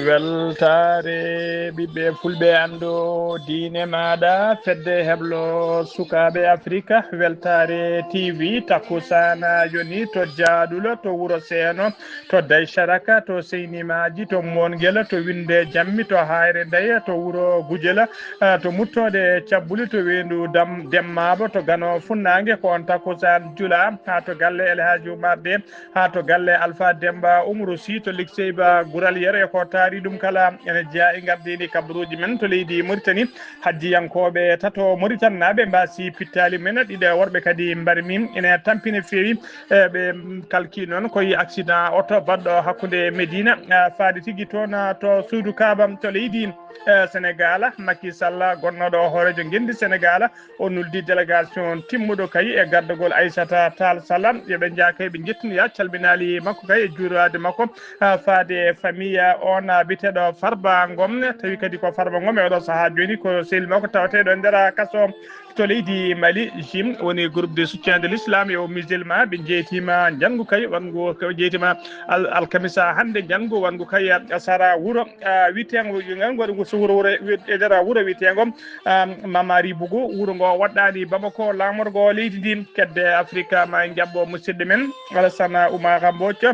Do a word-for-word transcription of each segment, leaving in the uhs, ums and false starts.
Weltaare ɓiɓɓe fulɓe, anndo diine maaɗa, fedde heblo sukaaɓe Afrika, Weltaare T V, takkusaan yoni to Jaaɗula, to Wuro Seeno, to Daycaraka, to Seynimaaji, to Moongela, to Winnde Jammi, to Haayre Ndeya, to Wuro Gujela, ah, to Muttoode Cabbuli, to Weendu Dam-, Demmaaba, to Gano Funnaange, ko on takkusaan julaa, haa to galle El Hadji Oumar Dé, haa to galle Alpha Demba Umaru Sy, to Likseyba Gural Yero, e ko taari ɗum kala, ene jeyaa e ngardiindi kabaruuji men to leydi Mauritanie. Hajjiyankooɓe tato Mauritanie naaɓe mbaasi pittaali men ɗiɗo, worɓe kadi mbarmi ene tampini feewi, e ɓe kalki noon koye accident oto baɗɗo hakkunde Medina, eh, faade tigi toon, eh, to suudu Kaaba to leydi, eh, Sénégal. Macky Sall, gonnooɗo hooreejo ngenndi Sénégal, o nuldi délégation timmuɗo kay e gardagol Aissata Tall Sall. Yo ɓe njaha kay, ɓe njettinoya calminaali makko kay e juuraade makko, ah, faade famille on, ah, biyeteeɗo Farba Ngom. Tawi kadi ko Farba Ngom e oɗo sahaa jooni ko sehil makko tawateeɗo e nder kaso to leydi Mali. Jim woni groupe de soutien de l'islam et aux musulmans. Ɓe jeytima njanngu kay, wanngu ko jeytima al-, alkamisa hannde, njanngu wanngu kay sara wuro, ah, witeengo, njanngu waɗi ngu so wuro, wuro, e nder wuro witeengo, ah, Mamari Bugu. Wuro ngo waɗɗaani Bamako, laamorgo leydi ndi. Kedde Afrika ma en njaɓɓo musidɗo men Alassane Oumar Mbodj.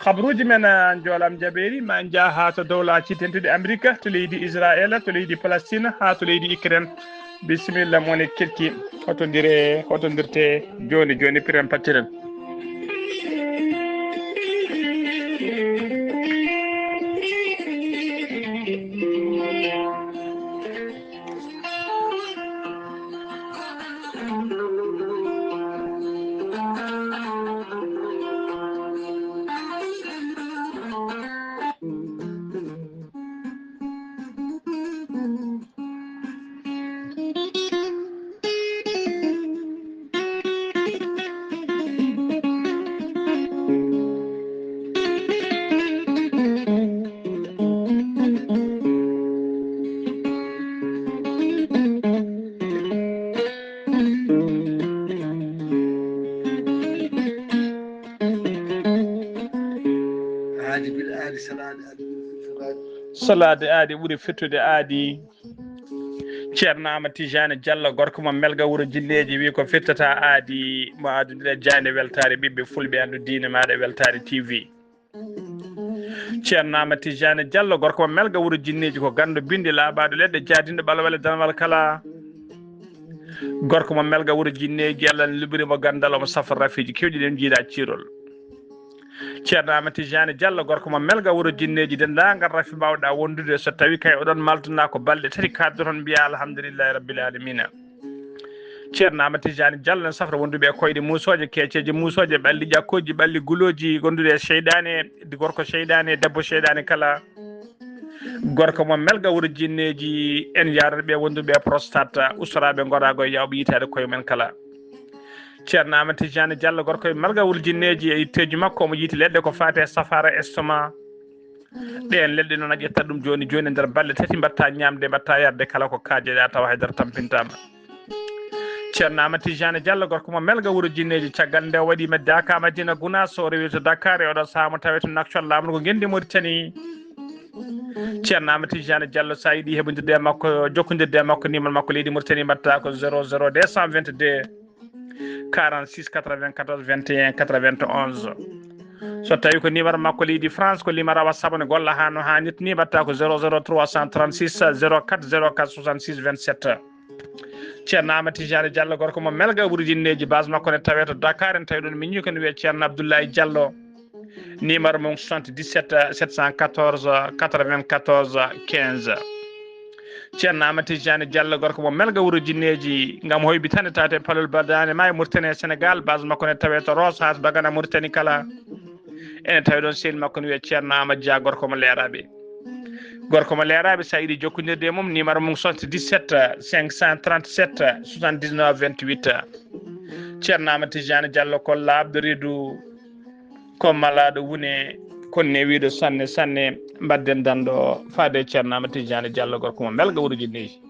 Habaruuji men, ah, njoolam jabeeri, ma en njah haa to dowlaaji dentuɗi Amerika, to leydi Israel, to leydi Palestine, haa to leydi Ukraine. Bisimilla, moni kirki, hotondire, hotondirte jooni jooni, piren pattiren. Aadi bil aadi, salaade aadi bil fitiraade. Salaade aadi ɓuri fittude aadi. Ceerno Amadou Tidiane Diallo, gorko mo Melga, wuro Jinneeji, wi ko fittata aadi mo adunde jaande weltaare ɓiɓɓe fulɓe, anndu diine maaɗa, Weltaare T V. Ceerno Amadou Tidiane Diallo, gorko mo Melga, wuro Jinneeji, ko ganndo binndi laaɓaaɗo leɗɗe, jaadinɗo ɓalwale danwal kala. Gorko mo Melga, wuro Jinneeji, Allah ne luɓiri mo ganndal, omo safa rafiiji keewɗi, ɗen jiidaa ciirol. Ceerno Amadou Tidiane Diallo, gorko mo Melga, wuro Jinneeji, denndaangal rafi mbaawɗaa wondude, so tawii kay oɗon maldunaa ko balɗe tati kaaddoton, mbiyaa alhamdulillahi rabbil alamina. Ceerno Amadou Tidiane Diallo ne safra wonduɓe e koyɗe muusooje, keeceeje muusooje, ɓalli ƴakkooji, ɓalli gulooji, gonduɗe e seyɗaane, gorko seyɗaane, debbo seyɗaane kala. Gorko mo Melga, wuro Jinneeji, en yaarata ɓe wonduɓe e prostate, ustoraaɓe ngoraago e yaawɓe yitaade koye men kala. Ceerno Amadou Tidiane Diallo, gorko e Melga, wuro Jinneeji, e yitteeji makko, omo yiiti leɗɗe ko faati e safaara, estomac. Ɗeen leɗɗe noon a ƴettat ɗum jooni jooni, e nder balɗe tati mbaɗta ñaamde, mbaɗta yarde, kala ko kaajeɗaa tawa haydara tampintaama. Ceerno Amadou Tidiane Diallo, gorko mo Melga, wuro Jinneeji, caggal nde o waɗi Madina, ka Madina Gunaas, o rewi to Dakar, e oɗo sahaa mo tawee to Nouakchott, laamorgo ngenndi Mauritanie. Ceerno Amadou Tidiane Diallo, so a yiɗi heɓondirde e makko, jokkondirde e makko, numéro makko leydi Mauritanie mbaɗta ko zéro zéro deux cent vingt-deux, quarante-six quatre-vingt-quatorze vingt et un quatre-vingt-onze. So tawi ko numéro makko leydi France, ko numéro WhatsApp ne golla haa no haanirta ni, mbaɗta ko zéro zéro trois cent trente-six zéro quatre zéro quatre soixante-six vingt-sept. Ceerno Amadou Tidiane Diallo, gorko mo Melga, wuro Jinneeji, base makko ne tawee to Dakar, en tawi ɗon miñi ko ne wiyee Ceerno Abdoulaye Diallo. Numéro mum soixante-dix-sept sept cent quatorze quatre-vingt-quatorze quinze. Ceerno Amadou Tidiane Diallo, gorko mo Melga, wuro Jinneeji, ngam hoybitande tawte palol badane ma e Mauritanie e Sénégal, base makko ne tawee to Rosso, haa to Dagana, Mauritanie kala. Ene tawi ɗon sehil makko ne wiyee Ceerno Amadou Dia, gorko mo Leeraaɓe. Gorko mo Leeraaɓe, so a yiɗi jokkondirde e mum, numéro mum soixante-dix-sept cinq cent trente-sept soixante-dix-neuf vingt-huit. Ceerno Amadou Tidiane Diallo ko laaɓɗo reedu, ko malaaɗo wune, ko newiiɗo sanne sanne. Mbaɗden danɗo faade e Ceerno Amadou Tidiane Diallo, gorko mo Melga, wuro Jinneeji.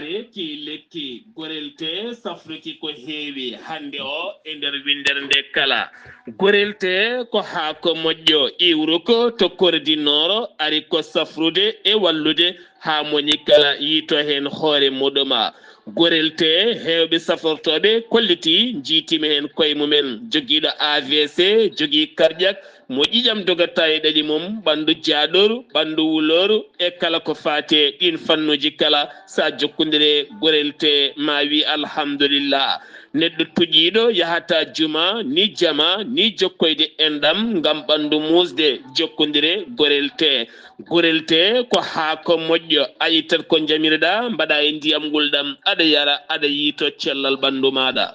Ki lekki gorel tee safruki ko heewi hannde o e nder winndere nde kala. Gorel tee ko haako moƴƴo iwruko to kordi nooro, ari ko safrude e wallude haa moni kala yiito heen hoore muɗuma. Gorel tee heewɓe safortooɓe kolliti njiitima heen koye mumen, jogiiɗo A V C, jogii karƴak, mo ƴiƴam dogata e ɗaɗi mum, ɓanndu jaaɗooru, ɓanndu wulooru e kala ko faati e ɗiin fannuuji kala, so a jokkondire gorel tee ma wi alhamdulillah. Neɗɗo tuƴiiɗo yahata juma ni jama ni jokkoyde enɗam ngam ɓanndu muusde, jokkondire gorel tee. Gorel tee ko haako moƴƴo, a ittat ko njamirɗa, mbaɗa e ndiyam ngulɗam, aɗa yara, aɗa yiito cellal ɓanndu maaɗa.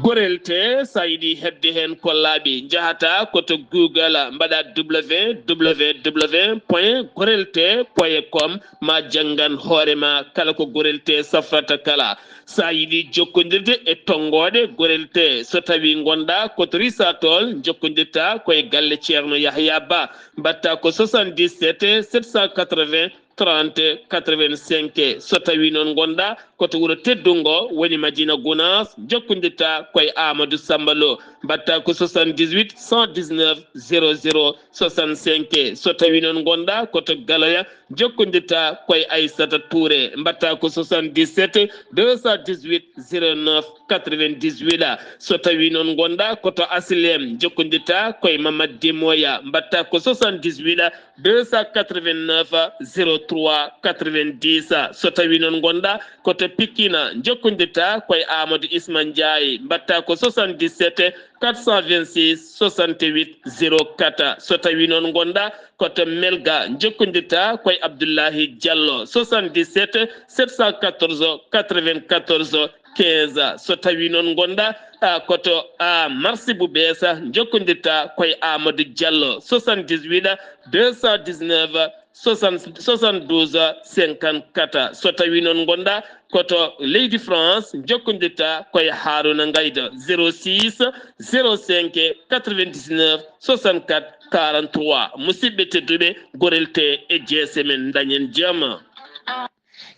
Gorel tee, so a yiɗi heɓde heen ko laaɓi, njahata ko to Google, mbaɗa www point gorel tee point com, ma janngan hoore ma kala ko gorel tee safrata kala. So a yiɗi jokkondirde e tonngooɗe gorel tee, so tawii ngonɗa ko to Risatol, njokkondirta ko e galle Ceerno Yahya Ba, mbaɗta ko soixante-dix-sept sept cent quatre-vingts trente quatre-vingt-cinq. So tawii noon ngonɗa ko to wuro teddungo woni Madina Gunaas, njokkondirta ko e Amadou Samba Lo, mbaɗta ko soixante-dix-huit cent dix-neuf zéro zéro soixante-cinq. So tawii noon ngonɗa ko to Galoya, njokkondirta ko e Aissata Touré, mbaɗta ko soixante-dix-sept deux cent dix-huit zéro neuf quatre-vingt-dix-huit. So tawii noon ngonɗa ko to Asilem, njokkondirta ko e Mamad Demoya, mbaɗta ko soixante-dix-huit deux cent quatre-vingt-neuf zéro trois quatre-vingt-dix. So tawii noon ngonɗa ko to Pikine, njokkondirta ko e Amadou Isma Ndiaye, mbaɗta ko soixante-dix-sept quatre cent vingt-six soixante-huit zéro quatre. So tawii noon ngonɗa ko to Melga, njokkondirta ko e Abdoulahi Diallo, soixante-dix-sept sept cent quatorze quatre-vingt-quatorze quinze. So tawii noon ngonɗa, a, ko to, a, Marsi bu Beesa, njokkondirta ko e Amadou Diallo, soixante-dix-huit deux cent dix-neuf soixante, soixante-douze cinquante-quatre. So tawii noon ngonɗa ko to leydi France, njokkondirta ko e Haruna Ngayda, zéro six zéro cinq quatre-vingt-dix-neuf soixante-quatre quarante-trois. Musidɓe tedduɓe, gorel tee e jeese men, dañen jam.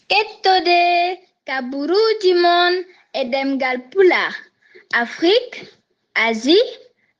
Kettode kaburuuji mon e ɗemngal Pulaar, Afrik, Asie,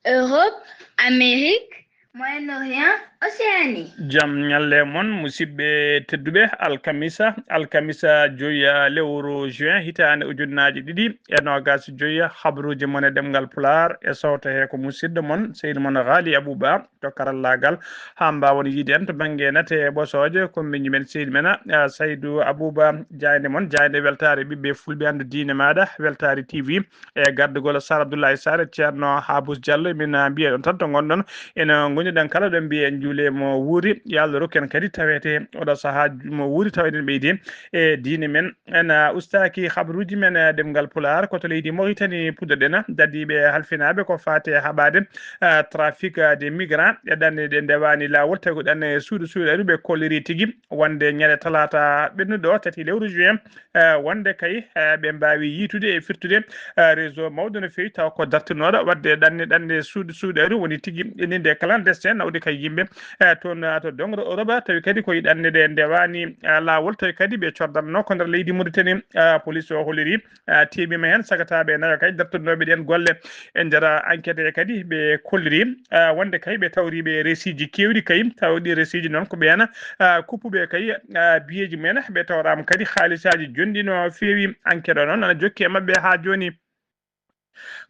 Europe, Amérique, Moyen-Orient, Océanie. Jam ñalle mon, musidɓe tedduɓe. Alkamisa, alkamisa joyi lewru juin, hitaande ujunnaaji ɗiɗi e noogaas joyi, habruuji mon e ɗemngal Pulaar e sowto he ko musidɗo mon, sehil mon Ghali Abouba, to karallaagal, haa mbaawon yiide en to bannge nate e ɓosooje, ko miñi men, sehil men, a, Saydou Abouba, jaaynde mon, jaaynde weltaare ɓiɓɓe fulɓe, anndu diine maaɗa, Weltaare T V, e gardugol Sar Abdoulaye Sar, Ceerno Habous Diallo, min, a, mbiya ɗon tan to ngonɗon, ene ngonɗiɗen kala ɗon mbiya en juule mo wuuri, yo Allah rokku en kadi tawete oɗo sahaa mo wuuri tawa eɗen ɓeydi e diine men. En, a, ustaaki habruuji men, a, ɗemngal Pulaar, ko to leydi Mauritanie puɗɗoɗen, dadiiɓe halfinaaɓe ko faati e haɓaade, a, trafic, a, des migrants, e ɗanɗe ɗe ndewaani laawol, tawi ko ɗanɗe suuɗo suuɗeeru ɓe kolliri tigi wonde ñande talaata ɓennuɗo tati lewru juin, a, wonde kay, a, ɓe mbaawi yiitude e firtude, a, réseau mawɗo no feewi, tawa ko dartinooɗo waɗde ɗanɗe, ɗanɗe suuɗ-, suuɗeeru woni tigi innde clandestin nawde kay yimɓe, a, toon, a, to doŋre Europe, tawi kadi koye ɗanɗe ɗe ndewaani, a, laawol, tawi kadi ɓe coddatnoo ko nder leydi Mauritanie, a, police o holliri, a, teeɓiima heen sagataaɓe nayo kay dartotnooɓe ɗeen golle. E nder enquête he kadi ɓe kolliri, a, wonde kay ɓe tawriiɓe resiiji keewɗi kay, tawa ɗi resiiji noon ko ɓeen, a, kuppuɓe kay, a, biyeeji mumen, ɓe tawraama kadi haalisaaji jonɗi no feewi. Enquête o noon ana jokki e maɓɓe haa jooni.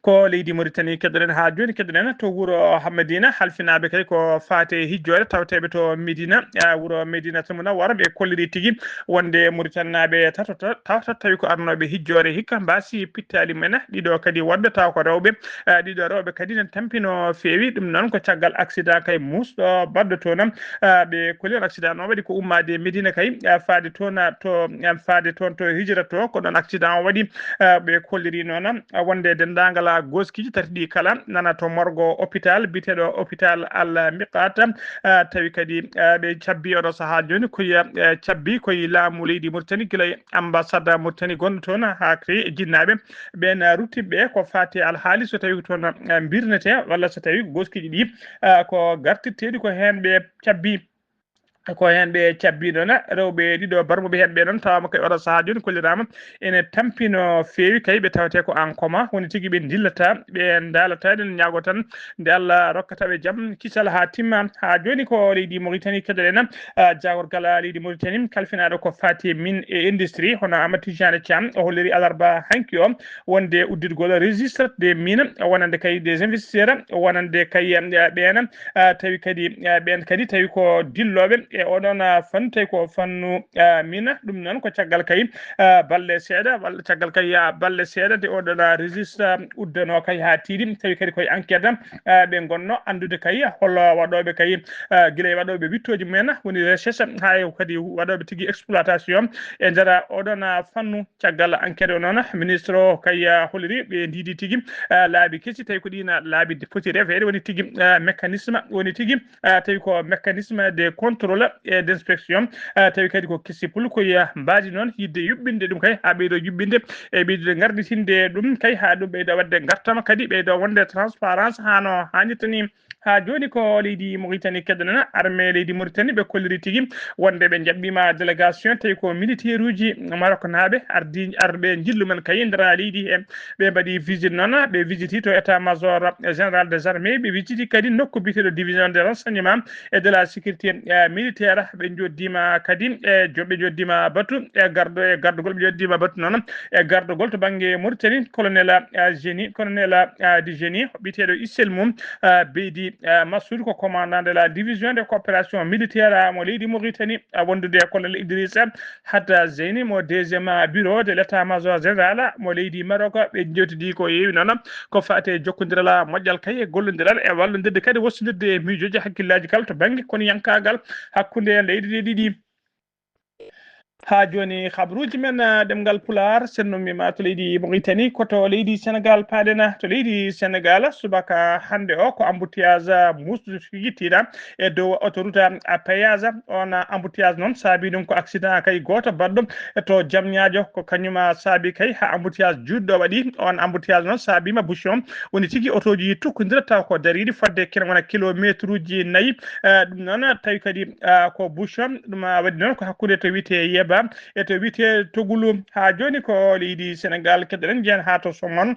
Ko leydi Mauritanie keɗoɗen haa jooni, keɗoɗen to wuro Madina, halfinaaɓe kay ko faate hijjoore tawteeɓe to Medina, a, wuro Medina to Munawwara, ɓe kolliri tigi wonde Mauritanie naaɓe tato ta-, tawata tawi ko arnooɓe hijjoore hikka, mbaasi pittaali mumen ɗiɗo kadi woɗɓe tawa ko rewɓe, a, ɗiɗo rewɓe kadi nen tampi no feewi. Ɗum noon ko caggal accident kay muusɗo baɗɗo toon, a, ɓe kolli on accident noon waɗi ko ummaade Medina kay, a, faade toon, a, to, a, faade toon to hijra to, ko ɗon accident o waɗi. A, ɓe kolliri noon, a, wonde denndaangal, a, gooskiiji tati ɗi kala nana to morgo hôpital biyeteeɗo hôpital Al Miqat, a, tawi kadi, a, ɓe cabbi oɗo sahaa jooni koye, a, cabbi koye laamu leydi Mauritanie gila e ambassade Mauritanie gonɗo toon haa kadi e jinnaaɓe ɓeen, a, ruttiɓe ko faati e alhaali so tawi ko toon, a, mbirnetee walla so tawi gooskiiji ɗi, a, ko gartirteeɗi ko heen ɓe cabbi. Ko heen ɓe cabbii noon, rewɓe ɗiɗo barmuɓe heen ɓe noon, tawaama kay oɗo sahaa jooni kolliraama ene tampi no feewi, kay ɓe tawetee ko en coma, woni tigi ɓe ndillata, ɓe ndaalata, ene ñaagoo tan nde Allah rokkata ɓe jam kisal haa timma. Haa jooni ko leydi Mauritanie keɗoɗen, ah, jaagorgal leydi Mauritanie kalfinaaɗo ko faati e mine et industrie, hono Amadou Tidiane Thiam, o holliri alarba hanki o wonde udditgol registre des mines, wonande kay des investisseurs, wonande kay, eh, ɓeen, eh, tawi kadi, eh, ɓeen kadi tawi ko dillooɓe e oɗon, ah, fannu, tawi ko fannu, ah, mina. Ɗum noon ko caggal kay, ah, balɗe seeɗa, walla caggal kay, ah, balɗe seeɗa nde oɗon, ah, registre, ah, uddanoo kay haa tiiɗi, tawi kadi koye enquête, ah, ɓe ngonno anndude kay hol waɗooɓe kay, ah, gila e waɗooɓe wittooji mumen, woni recherche, haa e kadi waɗooɓe tigi exploitation e nder oɗon, ah, fannu. Caggal enquête o noon, ministre o kay, ah, holliri ɓe ndiidi tigi, ah, laabi kesi, tawi ko ɗiin laabi de-, poti refeede, woni tigi, ah, mécanisme, woni tigi, ah, tawi ko mécanisme de contrôle et d'inspection, ah, tawi kadi ko kesi pul, ko ya mbaadi noon yiɗde yuɓɓinde ɗum kay, haa ɓeydo yuɓɓinde e ɓeydude garditinde ɗum kay, haa ɗum ɓeydo waɗde ngartama kadi, ɓeydo wonde transparence haa no haanirta ni. Haa jooni ko leydi Mauritanie keɗoɗen, armée leydi Mauritanie ɓe kolliri tigi wonde ɓe njaɓɓiima délégation, tawi ko militaire uji Maroc naaɓe ardi, arɓe njillu men kay nder leydi he. Ɓe mbaɗi visite noon, ɓe visiti to état major général des armées, ɓe visiti kadi nokku biyeteeɗo division de renseignement et de la sécurité, eh, militaire. Ɓe njoddiima kadi, e jo-, ɓe njoddiima batu, e gardo-, e gardugol, ɓe njoddiima batu noon, e gardugol to bannge Mauritanie, colonel, eh, génie, colonel, eh, du génie, biyeteeɗo Issel Mum, ah, Beydi, ah, Massoud ko commandant de la division de coopération militaire, ah, mo leydi Mauritanie, ah, wondude e colonel Idrissa Hatta Zeyni mo deuxième, ah, bureau de l'état-major général mo leydi Maroc. Ɓe njewtidi ko yeewi noon ko faati e jokkondiral, ah, moƴƴal kay e gollondiral e wallondirde kadi wostondirde e miijooji hakkillaaji kala to bannge koniyankaagal hakkunde leyɗe ɗe ɗiɗi. Haa jooni, habruuji men, ah, ɗemngal Pulaar, sennummiima to leydi Mauritanie, ko to leydi Senegaal paaɗen. To leydi Senegaal, subaka hannde o, ko embouteillage, ah, muusɗo yittiiɗa e dow autoroute, ah, à péage. Oon, ah, embouteillage noon, saabii ɗum ko accident kay gooto baɗɗo to Jamñaajo, ko kañum, ah, saabii kay haa embouteillage juutɗo waɗi. Oon embouteillage noon saabiima bouchon, woni tigi otooji tokkondira taw ko dariiɗi fodde kene wona kilomeetruuji nayi. Eh, ɗum noon tawi kadi, ah, ko bouchon, ɗum, ah, waɗi noon ko hakkunde to wiyetee Yeba e to wiyetee Togulu. Haa jooni ko leydi Senegaal keɗoɗen, njeyen haa to Somone.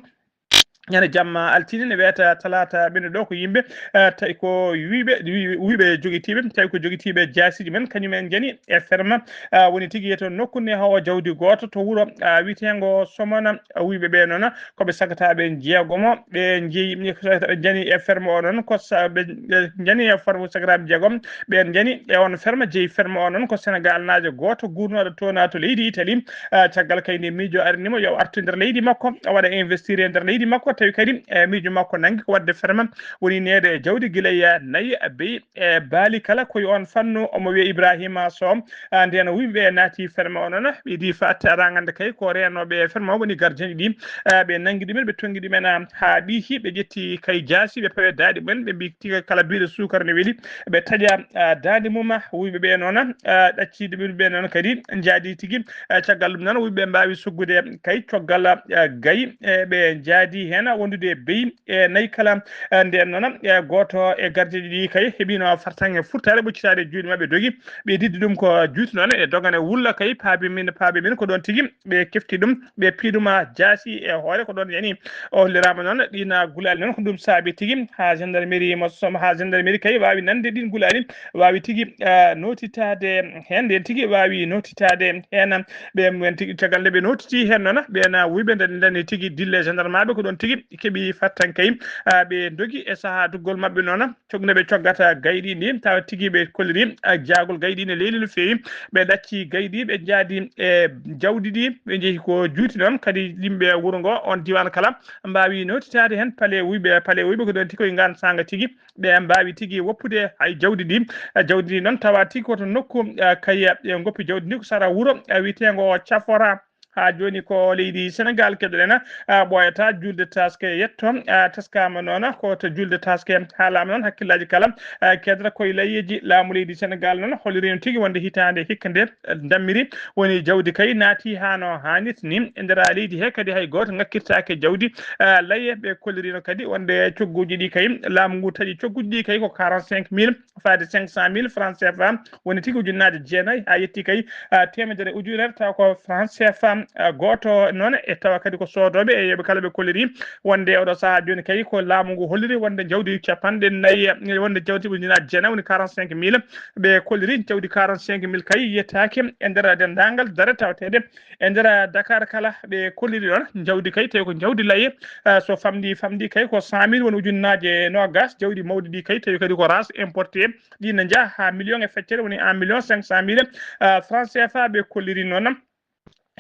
Ñande jamma altine ne wiyata talaata ɓennuɗo ko yimɓe, eh, tawi ko wuyɓe, wuyɓe jogitiiɓe, tawi ko jogitiiɓe jaasiiji men, kañum en njani e ferme, ah, woni tigi yeto nokku ne hawa jawdi gooto to wuro, ah, wiyeteengo Somone. Wuyɓe ɓe noon ko ɓe sagataaɓe jeegomo, ɓe njeyi, ɓe njani e ferme o noon ko sa-, ɓe, ɓe njani e ferme sagataaɓe jeegom, ɓe njani e on ferme jeyi ferme o noon ko Senegaalnaajo gooto guurnooɗo to na to leydi Italie. Ah, caggal kay nde miijo arinimo yo artu nder leydi makko, o waɗa investir e nder leydi makko, tawi kadi, eh, miijo makko nangi ko waɗde ferme woni neede e jawdi gila e nayi, beyi, e baali kala ko e on fannu. Omo wiya Ibrahima Sow. Ah, nden wuyɓe naati ferme o noon, ɓe di fatta rangande kay ko reenooɓe ferme o woni gardien ɗi. Ah, ɓe nangi ɗumen, ɓe tongi ɗumen, ah, haa ɓiiki, ɓe ƴetti kay jaasi, ɓe pawe daaɗi mumen, ɓe mbi tiga kala biiɗo suukara ne weli, ɓe taƴa, ah, daande mum. Wuyɓe ɓe noon, ah, ɗacciiɓe ɓe noon kadi njaadi tigi. Ah, caggal ɗum noon, wuyɓe mbaawi suggude kay coggal, ah, gayi, e ɓe njaadi heen wondude e beyi e nayi kala. Eh, nden noon, eh, gooto e gardiiɗi ɗi kay heɓino fartaŋŋe furtaare ɓoccitaade e juuɗe maɓɓe dogi. Ɓe diddi ɗum ko juuti noon e dogane wulla kay paabi min, paabi min ko ɗoon tigi ɓe kefti ɗum, ɓe pii ɗum, ah, jaasi e hoore ko ɗoon yani. O holliraama noon ɗiin, ah, gulaali noon ko ɗum saabi tigi haa gendarmerie mo Som-, haa gendarmerie kay waawi nande ɗiin gulaali, waawi tigi, ah, nootitaade heen, nden tigi waawi nootitaade heen. Ɓe men tigi caggal nde ɓe nootiti heen noon, ɓeen wuyɓe nden ndani tigi dille gendarmeɓe ko ɗoon tigi keɓi fattan kay, ah, ɓe ndogi e sahaa duggol maɓɓe noon, cogde ɓe coggata gayɗi ndi, tawa tigi ɓe kolliri, ah, jaagol gayɗi ne leyli no feewi. Ɓe ɗacci gayɗi, ɓe njaadi e jawdi ɗi, ɓe njehi ko juuti noon. Kadi yimɓe wuro ngo, on diiwaan kala, mbaawi nootitaade heen pale wuyɓe, pale wuyɓe ko ɗoon tigi koye ngaan saanga tigi, ɓe mbaawi tigi woppude hay jawdi ndi. Eh, jawdi ndi noon tawa tigi ko to nokku, eh, kay, eh, ɓe ngoppi jawdi ndi ko sara wuro, eh, wiyeteengo Cafora. Haa jooni ko leydi Senegal keɗoɗen, ah, ɓooyata julde taske yetto, ah, taskaama noon ko to julde taske haalaama noon, hakkillaaji kala, ah, keedata koye layeeji laamu leydi Senegal noon, holliri no tigi wonde hitaande hikka nde, eh, dammiri woni jawdi kay naati haa no haanirta ni e nder leydi he, kadi hay gooto ŋakkirtaake jawdi, ah, laye ɓe kollirino kadi wonde cogguuji ɗi kay, laamu ngu taƴi cogguuji ɗi kay ko quarante-cinq mille faade cinq cent mille francs C F A, woni tigi ujunnaaje jeenayi haa yetti kay, ah, teemedere ujunere taw ko franc C F A, ah, gooto noon e tawa kadi ko soodooɓe e yeeɓe kala ɓe kolliri wonde oɗo sahaa jooni kay ko laamu ngu holliri wonde jawdi capanɗe nayi, eh, wonde jawdi ujunnaaje jeenayi woni quarante-cinq mille ɓe kolliri, jawdi quarante-cinq mille kay yettaaki e nder denndaangal dare tawateeɗe e nder Dakar kala ɓe kolliri ɗon jawdi kay tawi ko jawdi laye, ah, so famɗi, famɗi kay ko cent mille woni ujunnaaje noogas, jawdi mawɗi ɗi kay tawi kadi ko race importé, ɗi ne njaha haa million e feccere, woni un million cinq cent mille, ah, francs C F A ɓe kolliri noon.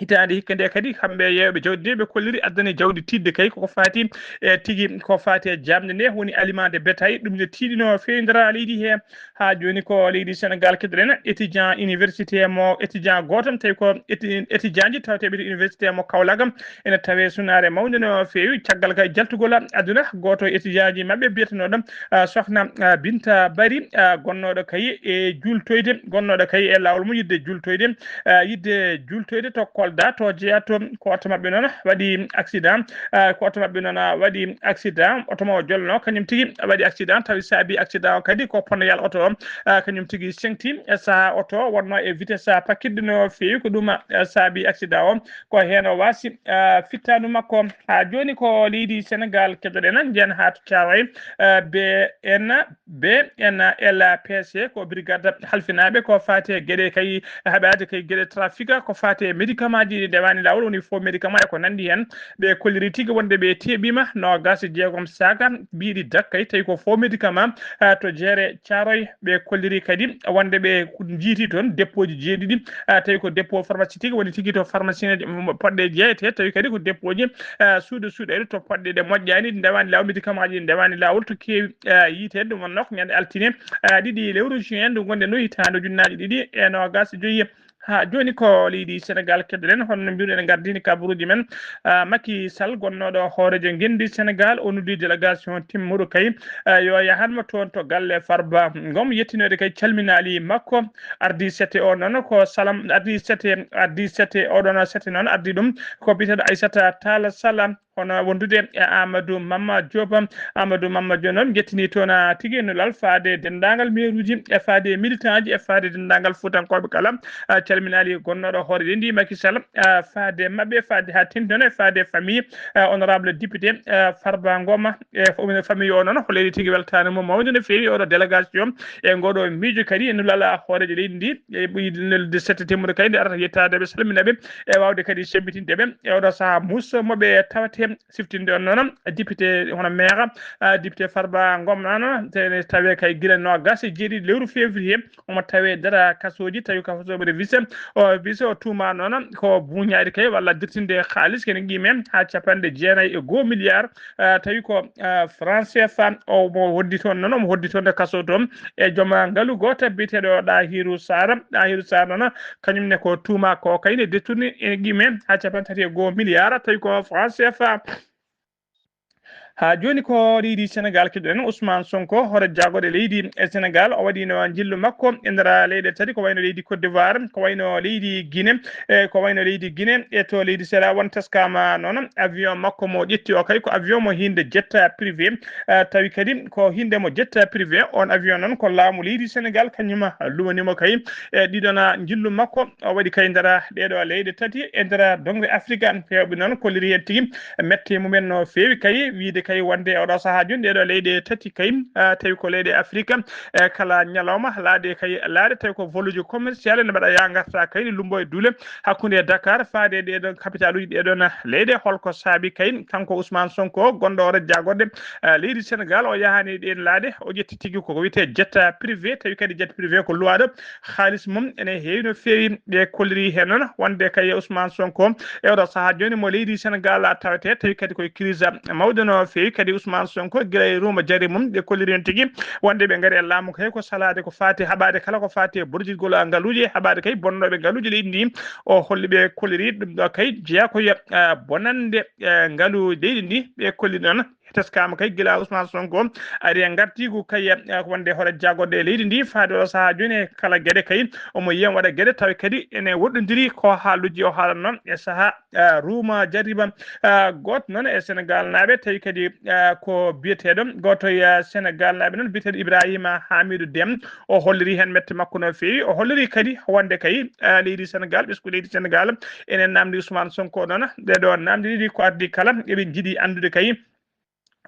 Hitaande hikka nde kadi, kamɓe yeeɓe jawdi nde ɓe kolliri addani jawdi tiiɗde kay koko faati e tigi, ko faati e jamnde nde woni aliment de bétail, ɗum ne tiiɗi no feewi nder leydi he. Haa jooni ko leydi Senegal keɗoɗen, étudiant université mo, étudiant gooto tawi ko éti-, étudiant ji tawateeɓe to université mo Kaolack ene tawe sunaare mawnde no feewi. Caggal kay jaltugol aduna, gooto e étudiant ji maɓɓe biyetenooɗo, ah, sohna, ah, Binta Bari, ah, gonnooɗo kay e jultoyde, gonnooɗo kay e laawol mum yiɗde jultoyde, ah, yiɗde jultoyde to Kolda, to jeyaa to, ko oto maɓɓe noon waɗi accident, ah, ko oto maɓɓe noon waɗi accident, oto mo o jolno kañum tigi waɗi accident, tawi saabi accident o kadi ko pneu oto o, ah, kañum tigi sengti e sahaa oto wonno e vitesse pakkiɗɗo no feewi, ko ɗum, ah, saabi accident o, ko heen o waasi, ah, fittaandu makko. Haa jooni ko leydi Senegal keɗoɗen, njiyan haa to Caaroy, ah, B N B N L P C ko brigade halfinaaɓe ko faati e geɗe kay haɓaade kay geɗe trafic, ko faati e médicament ji ɗi ndewani laawol, woni faux médicament e ko nanndi heen. Ɓe kolliri tigi wonde ɓe teeɓiima noogas e jeegom saaka mbiɗi dak kay tawi ko faux médicament, ah, to jeere Caaroy. Ɓe kolliri kadi wonde ɓe njiiti toon dépôt ji jeeɗiɗi, ah, tawi ko dépôt pharmaceutique woni tigi to pharmacie poɗɗe jeeyete, tawi kadi ko dépôt ji, ah, suuɗe suuɗeede to poɗɗe ɗe moƴƴaani, ɗi ndewani laawol, médicament ji ɗi ndewani laawol to keewi, ah, yiiteede. Ɗum wonnoo ko ñande altine, ah, ɗiɗi lewru juin ndu ngonɗen ɗo, hitaande ujunnaaje ɗiɗi e noogas e joyi. Haa jooni ko leydi Senegal keɗoɗen, hono no mbiruɗen gardini kabaruuji men, ah, Macky Sall gonnooɗo hooreejo ngenndi Senegal, o noddi délégation timmuɗo kay, ah, yo yahan mo toon to galle Farba Ngom, yettinoyde kay calminaali makko. Ardi sette o noon ko Salam, ardi sette, ardi sette o ɗoon sette noon ardi ɗum ko biyeteeɗo Aissata Talla Sall, hono wondude e Amadou Mamma Diop. Amadou Mamma Diop noon jettini toon, ah, tigi nulal faade denndaangal meeruuji e faade militant ji e faade denndaangal fuutankooɓe kala. Ah, calminaali gonnooɗo hoore leydi Macky Sall, ah, faade maɓɓe, faade haa teeŋti noon e faade famille, ah, honorable député, ah, Farba Ngoma e fo-, famille o noon, ko leydi tigi weltaani mo mawde no feewi oɗo délégation e ngoɗo miijo kadi e nulal hooreejo leydi ndi e ɓuyde sette timmude kay nde arata yettaade ɓe, salmina ɓe e waawde kadi semmbitindeɓe e oɗo sahaa mus mo ɓe tawate siftinde on noon député hono maire, ah, député Farba Ngom noon, te-, tawe kay gila noogas e jeeɗiɗi lewru février, omo tawe dara kasooji, tawi kasooɓe wise, o wise o tuuma noon ko buuñaade kay walla dirtinde haalis kene qiime haa capanɗe jeenayi e goo milliard, ah, tawi ko, ah, franc C F A, o mo hoddi toon noon, omo hoddi toon e kaso toon e joom ngalu gooto biyeteeɗo Ɗahiru Sara. Ɗahiru Sara noon, kañum ne ko tuuma ko kay ne détourné e qiime haa capanɗe tati e goo milliard, tawi ko franc C F A. Haa jooni ko leydi Senegal keɗoɗen, Ousmane Sonko, hoore jagorɗe leydi e Senegal, o waɗino njillu makko e nder leyɗe tati, ko wayno leydi Côte d'Ivoire, ko wayno leydi Guinée, e ko wayno leydi Guinée, e to leydi Sierra Leone taskaama noon avion makko mo ƴetti o kay ko avion mo hinde jet privé, eh, tawi kadi ko hinde mo jet privé, on avion noon ko laamu leydi Senegal kañum luwanimo kay, e ɗiɗon njillu makko o waɗi kay nder ɗeɗo leyɗe tati e nder dongre Afrique. Heewɓe noon kolliri heen tigi mette mumen no feewi kay, wiide kay wonde oɗo sahaa jooni ɗeɗo leyɗe tati kay, ah, tawi ko leyɗe Afrique, e kala ñalawma laaɗe kay laaɗe tawi ko voluuji commercial ene mbaɗa ya ngarta kay ne lumbo e duule hakkunde Dakar faade e ɗeɗon capitaluuji ɗeɗon leyɗe. Holko saabi kay kanko Ousmane Sonko gonɗo hoore jagorɗe, ah, leydi Senegal o yahani ɗeen laaɗe, o ƴetti tigi ko wiyetee jet privé, tawi kadi jet privé ko luwaaɗo haalis mum ene heewi no feewi. Ɓe kolliri heen noon wonde kay Ousmane Sonko e oɗo sahaa jooni mo leydi Senegal tawetee, tawi kadi koye crise mawɗo no feewi kadi Ousmane Sonko gila e ruuma jari mum, ɓe kolliri on tigi wonde ɓe ngari e laamu kay ko salaade ko faati haɓaade kala ko faati e borjirgol ngaluuji, haɓaade kay bonnooɓe ngaluuji leydi ndi. O holli ɓe kolliri ɗum ɗo kay jeyaa ko yo, ah, bonande, eh, ngalu leydi ndi, ɓe kolli noon. Teskaama kay gila Ousmane Sonko ari e ngartiigu kay, eh, wonde hoore jagorɗe e leydi ndi faade o sahaa jooni e kala geɗe kay omo yiya waɗa geɗe tawi kadi ene woɗɗondiri ko haaluuji o haalanno e sahaa, eh, ruuma jariba, eh, gooto noon e Senegal naaɓe tawi kadi, eh, ko biyeteeɗo gooto e Senegal naaɓe noon biyeteeɗo Ibrahima Hamidou Dem. O holliri heen mette makko no feewi. O holliri kadi wonde kay, eh, leydi Senegal, ɓesngu leydi Senegal ene namdi Ousmane Sonko noon. Ɗee ɗoo namdi ɗiɗi ko addi kala eɓe njiɗi anndude kay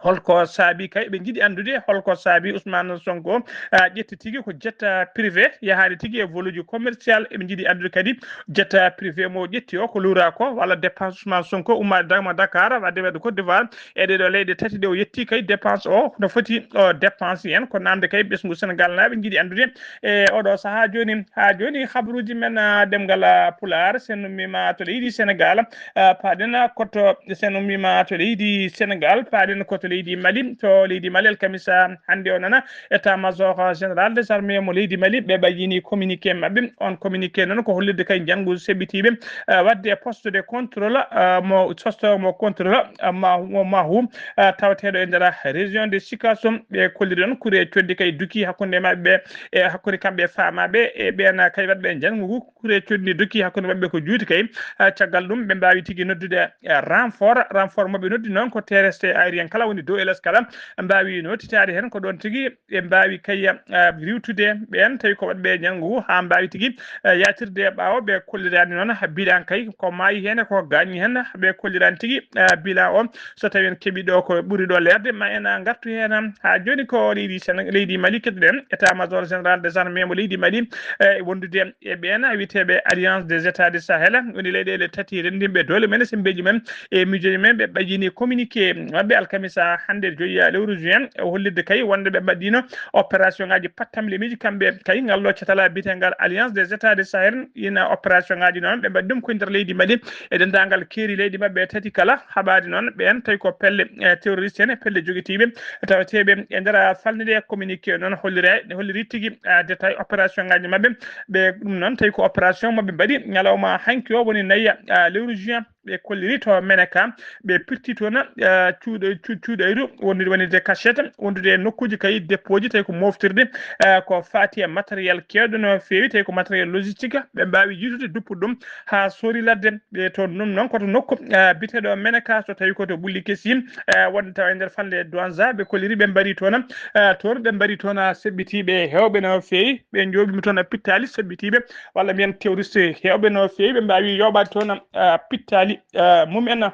holko saabi kay, ɓe njiɗi anndude holko saabi Ousmane Sonko, ah, ƴetti tigi ko jet, ah, privé, yahaani tigi e voluuji commercial. Eɓe njiɗi anndude kadi jet, ah, privé mo ƴetti o ko luura ko, walla dépense Ousmane Sonko ummaade dagma Dakar, waɗde waɗde Côte d'Ivoire, e ɗee ɗoo leyɗe tati ɗe o yetti kay dépense o, no foti o dépense en, ko namde kay ɓesngu Senegal naaɓe njiɗi anndude e oɗo sahaa jooni. Haa jooni, habruuji men, ah, ɗemngal, ah, Pulaar, sen ummiima to leydi Senegal, ah, paaɗen koto, sen ummiima to leydi Senegal, paaɗen koto leydi Mali. To leydi Mali, alkamisa hannde o nana, état major général des armées mo leydi Mali, ɓe ɓayyini communiqué maɓɓe. On communiqué noon ko hollirde kay njanngu seɓɓitiiɓe, ah, waɗde poste de contrôle, ah, mo sosto mo contrôle, ah, ma, mo Mahou, ah, tawateeɗo e nder région de Sikasso. Ɓe kolliri noon kure coddi kay duki hakkunde maɓɓe e hakkunde kamɓe e faamaaɓe e ɓeen kay waɗɓe njanngu ngu. Kure coddi duki hakkunde maɓɓe ko juuti kay. Ah, caggal ɗum ɓe mbaawi tigi noddude, eh, renfort. Renfort mo ɓe noddi noon ko T R S T aérien kala woni dow e les kala mbaawi nootitaade heen. Ko ɗoon tigi ɓe mbaawi kay, ah, riiwtude ɓeen tawi ko waɗɓe njanngu ngu haa mbaawi tigi, ah, yaatirde ɓaawo. Ɓe kolliraani noon bilan kay ko maayi heen e ko gaañi heen. Ɓe kolliraani tigi, ah, bilan o so tawi en keɓii ɗo ko ɓuri ɗo leerde, ma en ngartu heen haa jooni ko leydi Séné-, leydi Mali. Keɗoɗen état major général des armées mo leydi Mali, eh, wondude e ɓeen wiyeteeɓe Alliance des États du Sahel, woni leyɗeele tati renndinɓe doole men e semmbeeji men e miijooji men. Ɓe ɓayyini communiqué maɓɓe alkamisa hannde joyi lewru juin, e hollirde kay wonde ɓe mbaɗɗiino opération ngaaji pattamlemiiji kamɓe kay ngal ɗo catal biyeteengal Alliance des États du Sahel. Ina opération ngaaji noon ɓe mbaɗi ɗum ko e nder leydi Mali e denndaangal keeri leydi maɓɓe tati kala. Haɓaade noon ɓeen tawi ko pelle, eh, terroriste en e pelle jogitiiɓe tawateeɓe e nder falnde nde. Communiqué noon hollira-, holliri tigi, ah, détail opération ngaaji maɓɓe. Ɓe ɗum noon tawi ko opération mo ɓe mbaɗi ñalawma hanki o woni nayi, ah, lewru juin. Ɓe kolliri to Menaka, ɓe pirti toon, ah, cuuɗo-, cu-, cuuɗayru wondude wonde cachette, wondude e nokkuuji kay dépôt ji tawi ko moftirde, ah, ko faati e matériel keewɗo no feewi, tawi ko matériel logistique. Ɓe mbaawi yiitude duppude ɗum haa soori ladde. Ɓe toon ɗum noon ko to nokku, ah, biyeteeɗo Menaka, so tawi ko to Ɓulli Kesi, ah, wonde tawa e nder falnde Douentza. Ɓe kolliri ɓe mbari toon, ah, toon ɓe mbari toon, ah, seɓɓitiiɓe heewɓe no feewi. Ɓe njooɓiima toon, ah, pittaali seɓɓitiiɓe walla mbiyen terroriste heewɓe no feewi. Ɓe mbaawi yooɓaade toon, ah, pittaali, ah, mum en.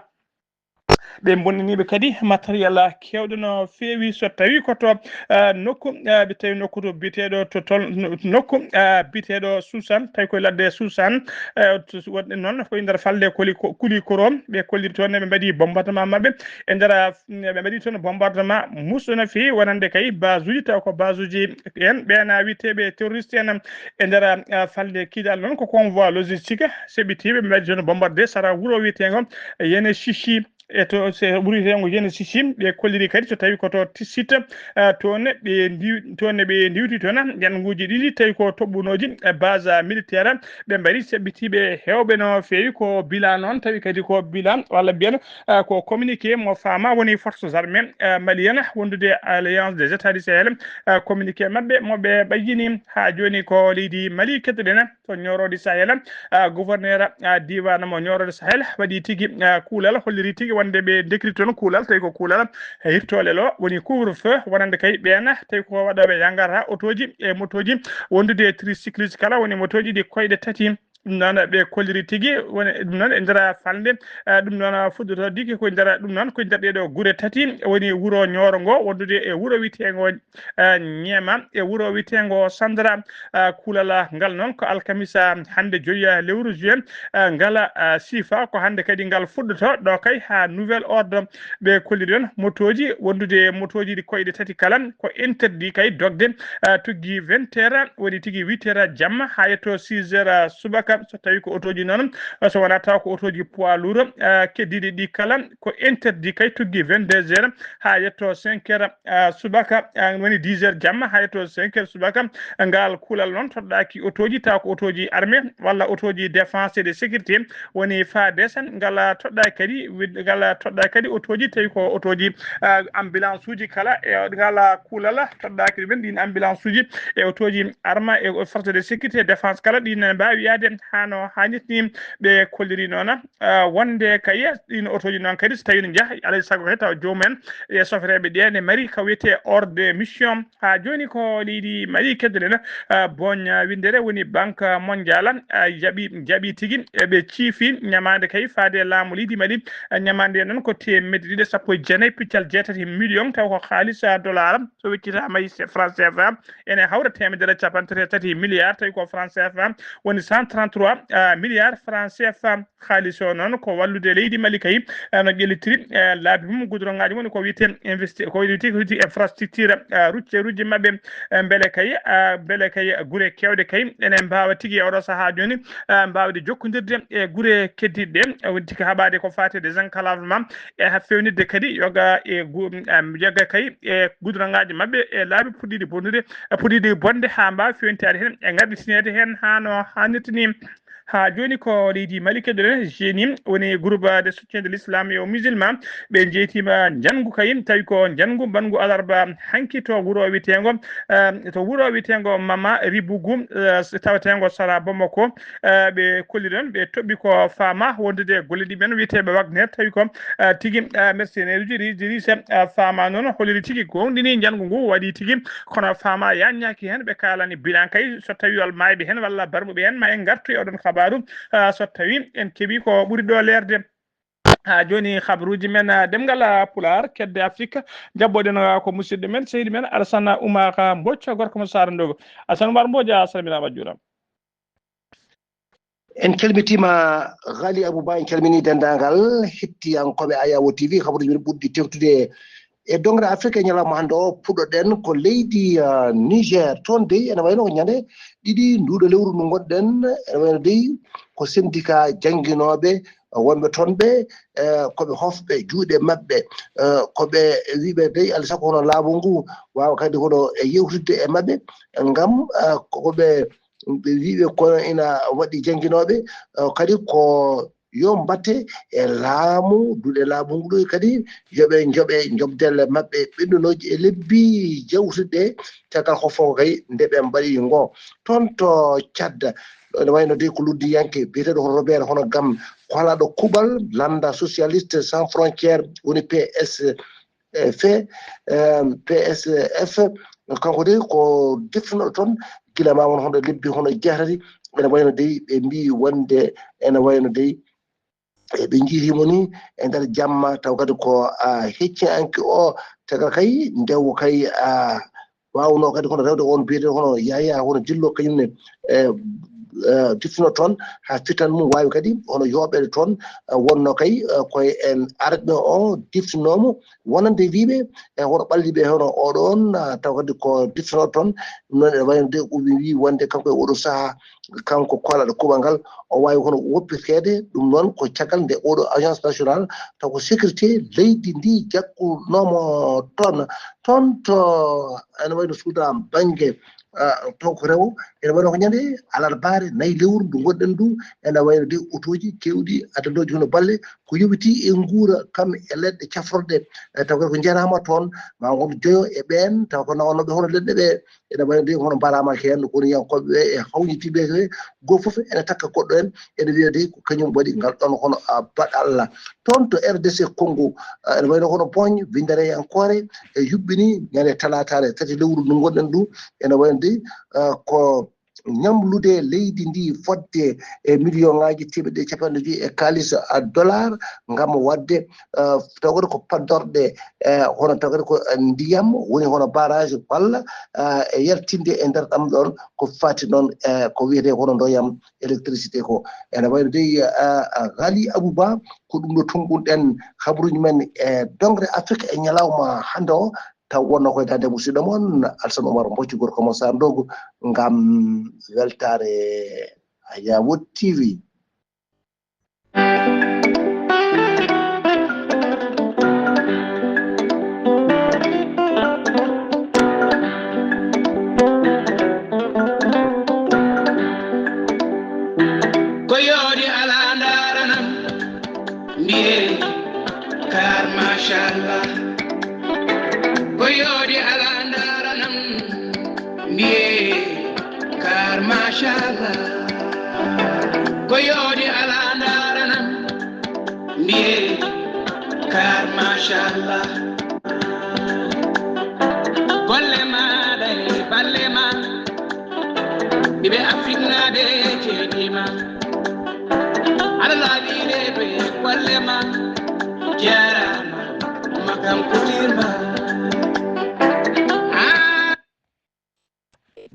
Ɓe bonnaniiɓe kadi matériel keewɗo no feewi, so tawi ko to, ah, nokku, ah, ɓe tawi nokku to biyeteeɗo to tol-, no-, nokku, ah, biyeteeɗo Susan, tawi koye ladde Susan, ah, to, waɗde noon ko e nder falnde koli ko, kuli koro. Ɓe kolliri toon, ɓe mbaɗi bombardement maɓɓe e nder, ah, ɓe mbaɗi toon bombardement muusɗo no feewi, wonande kay base uji, taw ko base uji en ɓeen wiyeteeɓe terroriste en e nder, ah, falnde Kidal noon ko convoi logistique seɓɓitiiɓe, ɓe mbaɗi toon bombardé sara wuro wiyeteengo Yene Chichi. E to se wuro wiyeteengo Yene Chichi, ɓe kolliri kadi so tawi ko to Tissit, ah, toon ɓe ndiw-, toon ɓe ndiwti toon njannguuji ɗiɗi tawi ko toɓɓunooji, eh, base militaire. Ɓe mbaɗi seɓɓitiiɓe heewɓe no feewi. Ko bilan noon tawi kadi ko bilan walla mbiyen, ah, ko communiqué mo faama woni forces armées, ah, maliennes wondude Alliance des États du Sahel. Ah, communiqué maɓɓe mo ɓe ɓayyini haa jooni ko leydi Mali. Keɗoɗen to Nioro du Sahel, ah, gouverneur, ah, diiwaan mo Nioro du Sahel waɗi tigi, ah, kuulal, holliri tigi wonde ɓe ndekri toon kuulal, tawi ko kuulal hirtoole lo woni couvre-feu, wonande kay ɓeen tawi ko waɗooɓe yangara otooji e motooji wondude e tricycliste kala woni motooji ɗi koyɗe tati. Ɗum noon ɓe kolliri tigi woni ɗum noon e nder falnde, ah, ɗum noon fuɗɗotoo digi ko e nder ɗum noon ko e nder ɗee ɗoo gure tati woni wuro Nioro ngo wondude e wuro wiyeteengo, eh, Ñeema e wuro wiyeteengo Sandra. Eh, kuulal ngal noon ko alkamisa hannde joyi lewru juin, eh, ngala, eh, siifa ko hannde kadi ngal fuɗɗoto ɗo kay haa nouvel ordre. Ɓe kolliri noon motooji wondude e motooji ɗi koyɗe tati kala ko interdit kay dogde, eh, tuggi vingt heures woni tigi huit heures jamma haa yetto six heures subaka. Afrique, so tawi ko otooji noon, so wonaa taw ko otooji poids lourd, eh, keddiiɗi ɗi kala ko interdit kay tuggi vingt-deux heures haa yetto cinq heures, eh, subaka, eh, woni dix heures jamma haa yetto cinq heures subaka. Ngal kuulal noon toɗɗaaki otooji, taw ko otooji armée walla otooji défense et de sécurité woni FADES. Ngal toɗɗaaki kadi, ngal toɗɗaaki kadi otooji tawi ko otooji, eh, ambulance uji kala, e ngal kuulal toɗɗaaki ɗumen ɗin ambulance uji e otooji armée e force de sécurité défense kala ɗin ne mbaawi yaade hano haanirta ni. Ɓe kolliri noon, ah, wonde kay ɗin otooji noon kadi so tawi ne njaha, alay sago kay taw joomum en e sofreeɓe ɗe ne mari ko wiyetee ordre de mission. Haa jooni ko leydi Mali keddoɗen, ah, boñ, ah, winndere woni Banque Mondiale, ah, jaɓi, jaɓi tigi, e ɓe ciifi ñamaande kay faade laamu leydi Mali. Ah, ñamaande noon ko teemedde ɗiɗi e sappo e jeenayi piccal jeetati million, taw ko haalis, ah, dollar, so weccitaama e franc C F A, ene hawra teemedere capanɗe tati e tati milliard, tawi ko franc C F A woni cent trente-trois, ah, milliard franc C F A. Haalis o noon ko wallude leydi Mali kay, eh, no ƴellitiri, eh, laabi mum, goudron ngaaji mum ko wiyetee investi-, ko wiyetee, ko wiyetee infrastructure, eh, routière uji maɓɓe, eh, mbele kay, eh, mbele kay gure keewɗe kay ene mbaawa tigi e oɗo sahaa jooni, eh, mbaawde jokkondirde e gure keddiiɗe ɗe. Eh, woni tigi haɓaade ko faati e désenclavement e ha fewnitde kadi yoga e gu-, em, yoga kay e goudron ngaaji maɓɓe e laabi puɗɗiiɗi bonnude, eh, puɗɗiiɗi bonde haa mbaawa fewnitaade heen e ngarɗitineede heen haa no haanirta ni. Haa jooni ko leydi Mali keddoɗen, jeni woni groupe de soutien de l'islam et aux musulmans. Ɓe jeytiima njanngu kayi, tawi ko njanngu mbanngu alarba hanki to wuro wiyeteengo, eh, to wuro wiyeteengo Mama Ribugu, eh, taweteengo sara Bamako. Eh, ɓe kolli ɗon, ɓe toɓɓi ko faama wondude e golle ɗi ɓen wiyeteeɓe Wagner, tawi ko, eh, tigi, eh, mercenaire uji ri-, ri-, ri-, eh, faama noon, holliri tigi goongɗini njanngu ngu waɗi tigi, kono faama yaññaaki heen, ɓe kaalani bilan kay, so tawi wal maayɓe heen walla barmuɓe heen, ma en ngartu e oɗon kabaaru, ah, so tawi en keɓi ko ɓuri ɗo leerde. Haa jooni, habaruuji men, ah, ɗemngal, ah, Pulaar, kedde Afrik, njaɓɓoɗen, ah, ko musidɗo men, sehil men, Alassane Oumar Mbodj, gorko mo Saara Ndogo. Alassane Oumar Mbodj, a salminaama, a juuraama. En calmitiima, Ghali Abou Ba, en calminii denndaangal hettiyankooɓe Ayawo T V, habaruuji men ɓurɗi tewtude e doŋre Afrik e ñalawma hannde o. Puɗɗoɗen ko leydi, ah, Niger. Toon dey ene wayno ko ñande ɗiɗi nduuɗo lewru ndu ngonɗen, ene wayno dey ko syndicat jannginooɓe wonɓe toon ɓe, eh, ko ɓe hofɓe juuɗe maɓɓe, eh, ko ɓe wiiɓe dey, alaa sago hono laamu ngu waawa kadi hono e yewtidde e maɓɓe ngam, eh, ko ɓe, ɓe wiiɓe kono ina waɗi jannginooɓe, eh, kadi ko yo mbatte e laamu, duɗe laamu ngu ɗo kadi, yo ɓe njoɓe njoɓdelle maɓɓe ɓenndunooje e lebbi jawtuɗe, caggal ko fof kay nde ɓe mbaɗi ngo. Toon to Tchad, ene wayno dey ko loddiyanke biyeteeɗo hono Robert hono Gam, kolaɗo kuuɓal lannda Socialiste Sans Frontières, woni P S F, eh, P S F, kanko dey ko deftinooɗo toon gila ma won hono lebbi hono jeetati, ene wayno dey ɓe mbii wonde ene wayno dey, e ɓe njiirii mo ni e nder jamma, taw kadi ko, ah, hecciyanke o, tagal kay ndewo kay, ah, waawnoo kadi hono rewde on biyeteeɗo hono Yaya, hono Dillo, kañum ne, eh, eh, deftinoo toon haa fitan mum waawi kadi hono yooɓeede toon, eh, wonnoo kay, eh, koye en arɓe o deftinoo mo wonande wiiɓe, eh, hono ɓalliiɓe hono oɗon, ah, taw kadi ko deftinoo toon, ɗum noon ene wayno de o wii wonde kanko e oɗo sahaa, kanko kolaɗo kuuɓal ngal, o waawi hono woppiteede. Ɗum noon ko caggal nde oɗo agence nationale taw ko sécurité leydi ndi jaggunoomo toon. Toon to ene wayno Soudan bannge, ah, toon ko rewo, ene wayno ko ñande alarbaare nayi lewru ndu ngonɗen ndu, ene wayno de otooji keewɗi addandooji hono balle ko yowitii e nguura kam e leɗɗe cafrorɗe, eh, taw ko jeyaama toon, ma ngon joyo e ɓeen, taw ko nawannooɓe hono leɗɗe ɓe, ene wayno de hono mbaraama heen, ko woni yankooɓe ɓe e hawnitiiɓe ɓe, goo fof ene takka goɗɗo en, ene wiya de ko kañum waɗi ngal ɗoon hono, ah, baɗal. Toon to R D C Congo, ah, ene wayno hono Boñ, winndereyankoore, e yuɓɓini ñande talaataare tati lewru ndu ngonɗen ndu, ene wayno de, ah, ko ñamlude leydi ndi fodde e million ŋaaji teemeɗɗe capanɗe joyi e kaalis, ah, dollar ngam waɗde, ah, tawde ko paddorɗe, eh, hono tawde ko, eh, ndiyam woni hono barrage walla, ah, e yaltinde e nder ɗam ɗoon ko faati noon, eh, ko wiyetee hono ndoyam électricité ko. Ene wayno dey, ah, ah, Ghali Abou Ba, ko ɗum ɗo tumɓunɗen habaruuji men e doŋre Afrik e ñalawma hannde o. Taw wonno koye daande musidɗo mon Alassane Oumar Mbodj, gorko mon Saara Ndogo, ngam weltaare Ayawod T V. Ko yooɗi alaa ndaaranam, mbiye kar machallah. Ko yooɗi alaa ndaaranam, mbiye kar machallah. Ko yooɗi alaa ndaaranam, mbiye kar machallah. Golle ma ɗay, balle ma, ɓiɓe Afrik naaɓe ceeɗima. Aɗa laaɓi reeɓe golle ma. Jaaraama, Makam Kutirma. Ah.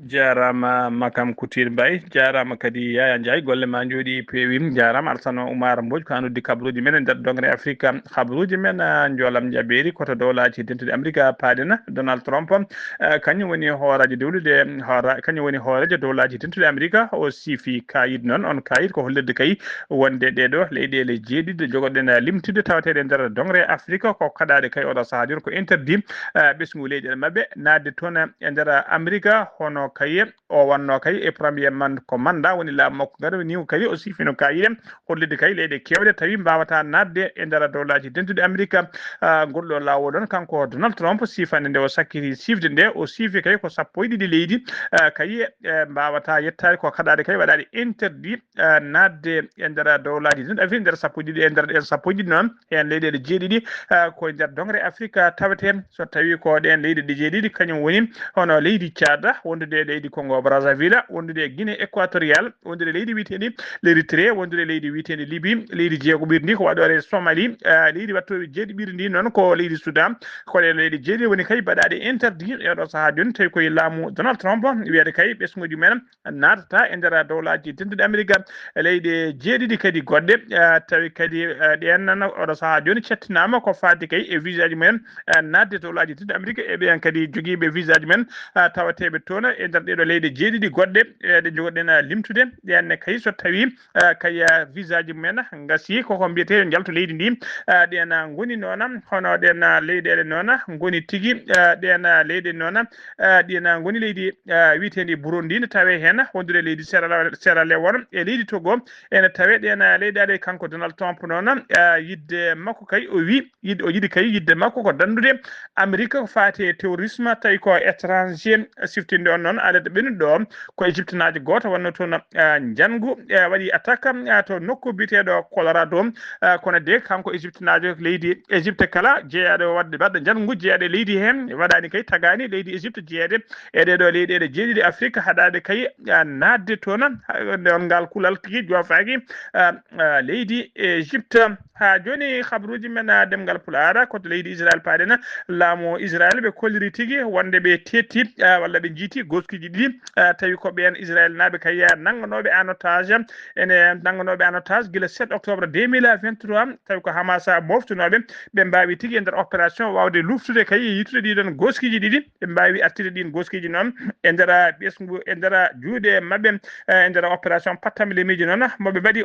Jaaraama Makam Kutir Mbay, jaaraama kadi Yaya Ndiaye, golle ma njooɗi peewi. Jaaraama Alsano Oumar Mbodj, ko an uddi kabruuji men e nder dongre Afrika. Kabruuji men, ah, njoolam jabeeri ko to dowlaaji dentuɗi Amerika paaɗen Donald Trump. Eh, kañum woni hooreejo dowlude, hoora-, kañum woni hooreejo dowlaaji dentuɗi Amerika. O siifi kaayit noon, on kaayit ko hollirde kay wonde ɗee ɗoo leyɗeele jeeɗiɗi jogoɗen limtude tawateeɗe nder dongre Afrika ko kaɗaaɗe kay oɗo sahaa jooni ko interdit, eh, ɓesngu leyɗeele maɓɓe naatde toon e nder Amerika, hono kay o wonno kay e premier man ko mandat woni laamu makko ngam ni kadi o siifino kaayire hollirde kay leyɗe keewɗe tawi mbawata naatde e nder dowlaaji dentuɗi Amerika. Ah, ngol ɗo laawol ɗon kanko Donald Trump siifande nde o sakkiti siifde nde o siifi kay ko sappo e ɗiɗi leydi, ah, kay, eh, mbawata yettaade ko kaɗaaɗe kay waɗaɗe interdit, ah, naatde e nder dowlaaji dentuɗi Afrika nder sappo e ɗiɗi e nder ɗen sappo e ɗiɗi noon heen leyɗeele jeeɗiɗi, ah, ko e nder dongre Afrika tawete so tawi ko ɗen leyɗe ɗe jeeɗiɗi kañum woni hono leydi Tchad wondude e leydi Congo Brazzaville wondude e Guinée Équatoriale wondude e leydi wiyetendi l'Érythrée wondude e leydi wiyetendi Libye leydi jeegoɓirdi ko waɗore Somalie, ah, leydi wattoɓe jeeɗiɓiri ndi noon ko leydi Soudan ko ɗen leyɗe jeeɗiɗi woni kay baɗaɗe interdit e oɗo sahaa jooni tawi koye laamu Donald Trump wiyata kay ɓesnguji men naatata e nder dowlaaji dentuɗi Amerika leyɗe jeeɗiɗi kadi goɗɗe, ah, tawi kadi, ah, ɗen nan oɗo sahaa jooni cettinaama ko faati kay e visa ji mumen, ah, naatde dowlaaji dentuɗi Amerika e ɓen kadi jogiiɓe visa ji men, ah, tawateeɓe toon e nder ɗeɗo leyɗe jeeɗiɗi goɗɗe, eh, ɗe jogoɗen, ah, limtude ɗen ne kay so tawi, ah, kay, ah, visa ji mumen ngasi koko mbiyete yo njaltu leydi ndi, ah, ɗen, ah, ngoni noona hono ɗen, ah, leyɗeele noona ngoni tigi, ah, ɗen, ah, leyɗe noona, ah, ɗina ngoni leydi, ah, wiyetendi Burundi ne tawe heen wondude leydi Sierra Sierra Leone e leydi Togo ene tawe ɗen, ah, leyɗeele kanko Donald Trump noon, ah, yidde makko kay o wi yid o yiɗi kay yidde makko ko danndude Amerika ko faati e terrorisme tawi ko étranger siftinde on noon alerte ɓennuɗo ɗo ko égyptenaajo gooto wonno toon, ah, njanngu, ah, waɗi attaque, ah, to nokku biyeteeɗo Colorado, ah, kono de kanko égyptenaajo leydi Égypte kala jeeyaɗo waɗde baɗɗo njanngu jeeyaɗo e leydi heen waɗani kay tagani leydi Égypte jeeyade e ɗeɗo leyɗeele jeeɗiɗi Afrique haɗade kay, ah, naatde toon, ah, on ngal kulal tigi jofaaki, ah, ah, leydi Égypte. Ha jooni habruuji men, ah, demngal Pulaar ko to leydi Israel paaɗen laamu Israel ɓe kolliri tigi wonde ɓe tetti, ah, walla ɓe njiiti goskiji ɗiɗi, ah, tawi ko ɓeen Israel naaɓe kay nannganooɓe en otage ene nannganooɓe en otage gila sept octobre deux mille vingt-trois tawi ko Hamas moftunooɓe ɓe mbaawi tigi e nder opération waawde luftude kay yiytude ɗiɗon goskiji ɗiɗi ɓe mbaawi artirde ɗin goskiji noon e nder ɓesngu e nder juuɗe maɓɓe, eh, e nder opération pattam lemiiji noon moɓe mbaɗi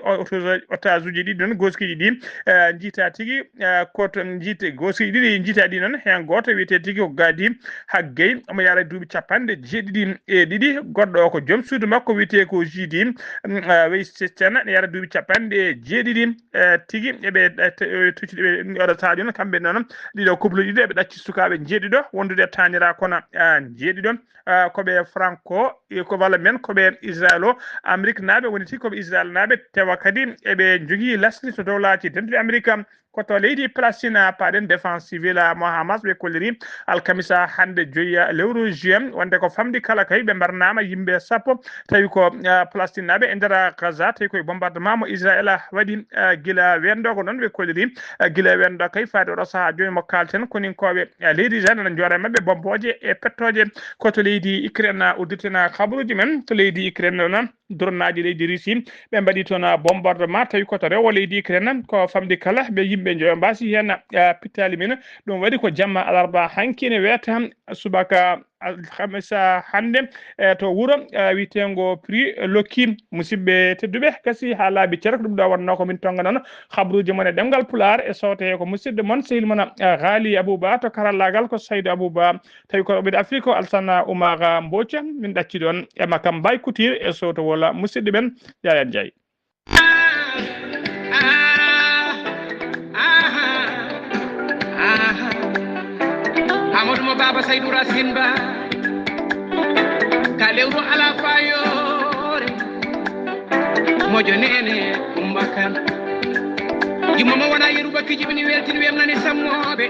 otage uji ɗiɗi noon goskiji ɗi, eh, njiita tigi, eh, koto njiite goskiji ɗiɗi njiita ɗi noon heen gooto wiyetee tigi ko Gadi Haggey omo yara duuɓi capanɗe jeeɗiɗi e ɗiɗi goɗɗo o ko joom suudu makko wiyetee ko Jidi, mm, eh, Wey Seccana ne yara duuɓi capanɗe jeeɗiɗi, eh, tigi eɓe, eh, te- eh, tuccude ɓe oɗo sadio no kamɓe noon ɗiɗo couple ɗiɗo eɓe ɗacci sukaaɓe jeeɗiɗo wondude e taanira kono, ah, jeeɗiɗo, ah, koɓe franco, eh, ko walla men koɓe Israel o Amérique naaɓe woni tigi koɓe Israel naaɓe tewa kadi eɓe njogii lasli to dowlaaji dentuɗi Amérique ko to leydi Palestine paaɗen défense civile mo Hamas ɓe kolliri alkamisa hannde joyi lewru juin wonde ko famɗi kala kay ɓe mbarnaama yimɓe sappo tawi ko, ah, Palestine naaɓe e nder Gaza tawi koye bombardement mo Israel waɗi, ah, gila wendo ko noon ɓe kolliri, ah, gila wendo kay faade oɗo sahaa jooni mo kalten koninkooɓe, ah, leydi Israel ene njoora e maɓɓe bombooje e pettooje ko to leydi Ukraine uddirten kabaruuji men to leydi Ukraine noon. Drone aji leydi Russie ɓe mbaɗi toon bombardement tawi ko to rewo leydi Ukraine ko famɗi kala ɓe yimɓe Ɓe njoyo mbasi heen, eh, pittaali min. Ɗum waɗi ko jamma alarba hanki ne weeta subaka alhamisa hannde, eh, to wuro, eh, wiyeteengo Prix Lokki. Musidɓe tedduɓe, gasi haa laabi ceer ko ɗum ɗo wonnoo ko min tonnga noon. Habruuji mon e ɗemngal Pulaar e soote ko musidɗo mon, sehil mon, eh, Haali Abuba, to karallaagal ko Saydu Abuba. Tawi ko ɓiɗɗo Afrik ko Alsana Oumar Mbodj. Min ɗacci ɗoon e Makam Bay Couture e sooto wola. Musidɓe ɓen, Yaya Ndiaye. Amadou mo Baba Saydou Racine Ba, ka lewru ala fayoore. Moƴo nene Kumba Kan, jimmo mo wona yeru bakki jibini weltin wemnani sammoɓe.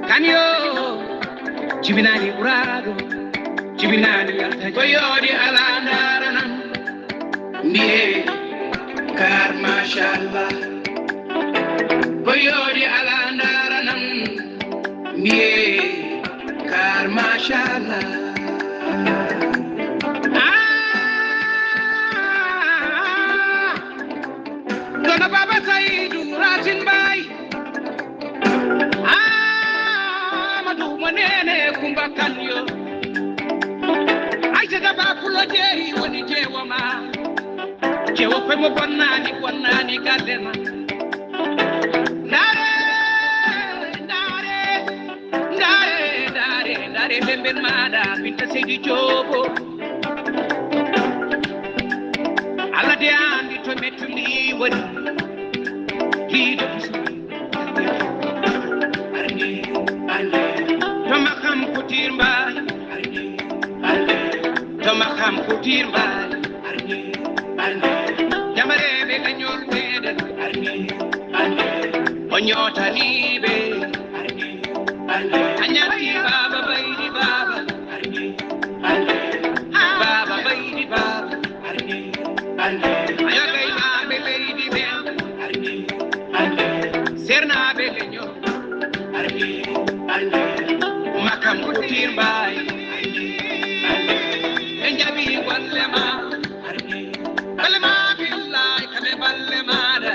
Kan yo jibinani ɓuraɗo, jibinani yalta ko yooɗi ala ndaranan. Mbiye kar machallah, ko yooɗi ala ndaranam. Mbiye kar machallah. Kono Baba Saydou Racine Mbaye, Amadou mo nene Kumba Kan yo. Aysata Ba Pulo Jeeri woni jeewo ma. Jeewo koye mo bonnani, bonnani galle ma. Ndaare, ndaare, ndaare, ndaare, ndaare, bemben maɗa, Binta Seydi Joobo. Allah de andi to mettumi woni. Liido to Makam Kutir Mbaye. To Makam Kutir Mbaye. Jamareɓe leñol meɗen. O ñootaniɓe. A ñaati Baba Baydi Baba. Baba Baydi Baba. A yagaynaɓe leydi men. Sernaaɓe leñol. Makam Kutir Mbaye. Ɓe njaɓi golle ma. Balle ma billahi kame balle maɗa.